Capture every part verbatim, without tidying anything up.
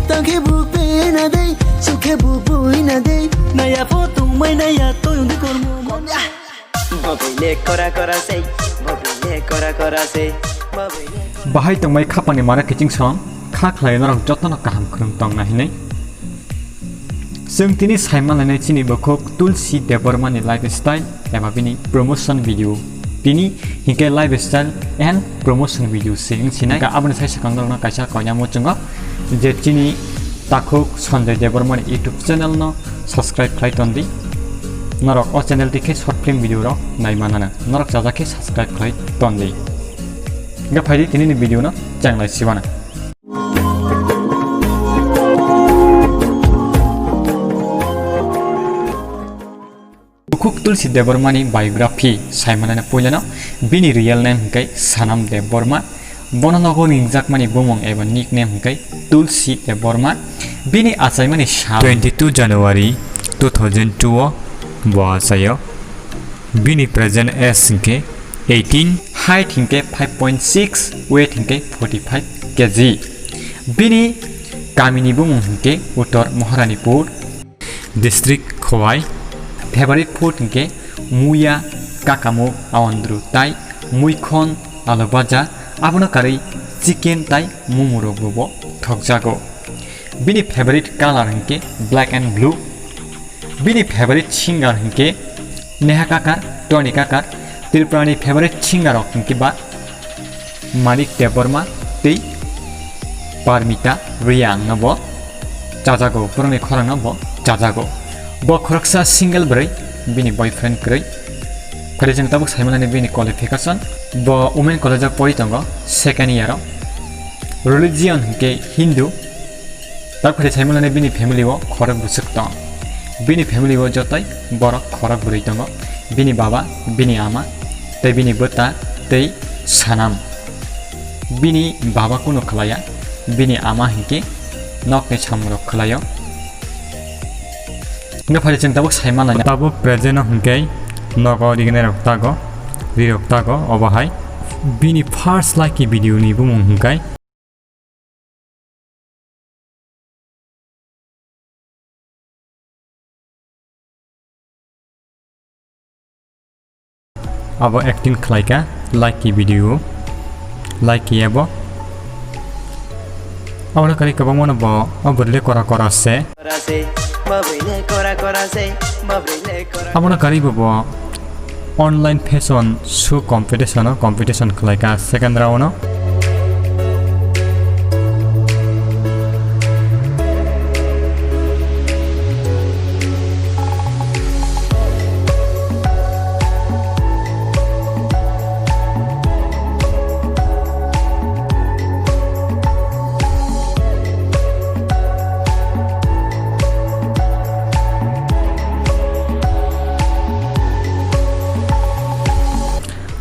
Tangkhe bu pena dei, sukhe bu buina dei. Naya pho tongmai naya toyong de kormo. Bobile kora kora sei, bobile kora kora sei, bobile. Bahai tongmai khapani mara kiching song, kha khlai norok jotono kaham khwrwng tongna hinwi. Chwng tini saima lainai chini bukhuk Tulsi Debbarma ni lifestyle eba bini promotion video. Tini hinkhe lifestyle and promotion video se wng sinai. Aboni sai swkang norokno kaisa koina muchungo je chini takhuk Sanjay Debbarma ni YouTube channel no subscribe khlai tondi. Norok o channel tikhe short film video rok nai manana. Norok chajak khe subscribe khlai tondi. Hinkhe phaidi tini ni video no chenglai sibana. Bukhuk Tulsi Debbarma ni biography saimanani puilano bini real name hwnkhe Sanam Debbarma. Bono nogo ringjakmani bumung eba nickname hwnkhe Tulsi Debbarma. Bini achaimani sal twenty two January two thousand two o bo achaio. Bini present age hwnkhe eighteen, height hwnkhe five point six, weight hwnkhe forty five K G. Bini kamini bumung hwnkhe Uttor Maharanipur. District Khowai. Favorite food hwnkhe muya, kakamuk, awandru tai muikhon, alu baja, abono karwi chicken tai momo rokbo bo thokjago. Bini favorite color hwnkhe black and blue. Bini favorite singer hwnkhe Neha Kakkar, Tony Kakkar. Tripura ni favorite singer rok hwnkhe ba Manik Debbarma tei Parmita Reang no bo chajago, borokni khorang no bo chajago. Bo khoroksa single bwrwi, bini boyfriend kwrwi. Phai chwng tabuk saimanani bini qualification, bo Women College o pori tongo, second year o. Religion hwnkhe Hindu. Tabuk phai saimanani bini family o khorok bwswk tong. Bini family o jotoi borok khorok bwrwi tongo. Bini baba, bini ama, tei bini bwta, tei Sanam. Bini baba kunu khlaiya, bini ama hinkhe nokni samungrok khlaio. Hwnkhe phai chwng tabuk saimanlaina. Tabuk present o hwnkhe nogo rignai rok tago, ri rok tago, obo hai. Bini first lucky video ni bumung hwnkhe abo acting khlaikha, lucky video, lucky abo. Abono karwi kwbangmano bo o bwrwile kora kora se. Abono karwi bo bo online fashion show competition o competition khlaikha second round o.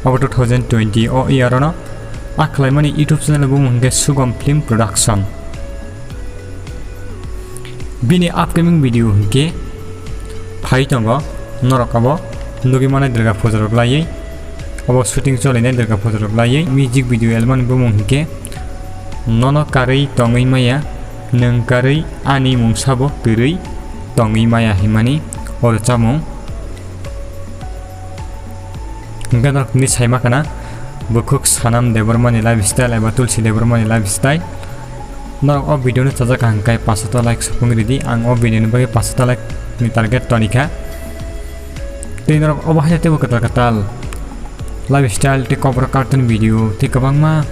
Obo two thousand twenty o year ono a khlaimani YouTube channel bumung hwnkhe Sugom Film Production. Bini upcoming video hwnkhe phai tongo, norok abo nugwi manai Durga puja rok laiwi, abo shooting cholainai Durga puja rok laiwi. Music video album ni bumung hwnkhe Nono Karwi Tongwi Maya, Nwng Karwi Ani Mungsabo Kwrwi Tongwi Maya hinmani o rwchapmung. Hwnkhe norok tini saima khana, bukhuk Sanam Debbarma ni lifestyle eba Tulsi Debbarma ni lifestyle. Norok o video no chajak kaham khe paanch sota like supung ridi, ang o video ni bagwi paanch sota like ni target tonikha. Tei norok obo hai teibo kwtal kwtal lifestyle tei kokborok cartoon video tei kwbangma,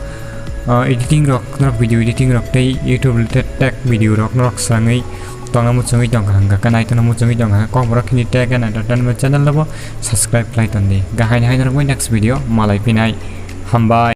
ah, editing rok, norok video editing rok tei YouTube related tech video rok norok swrangwi tongna muchungwi tongkha hwnkha khe, naitokna muchungwi tongkha hwnkha khe, kokborok khini tech and entertainment channel no bo subscribe khlai tondi. Hwnkhe haino haino norokbai next video malai phinai. Hambai.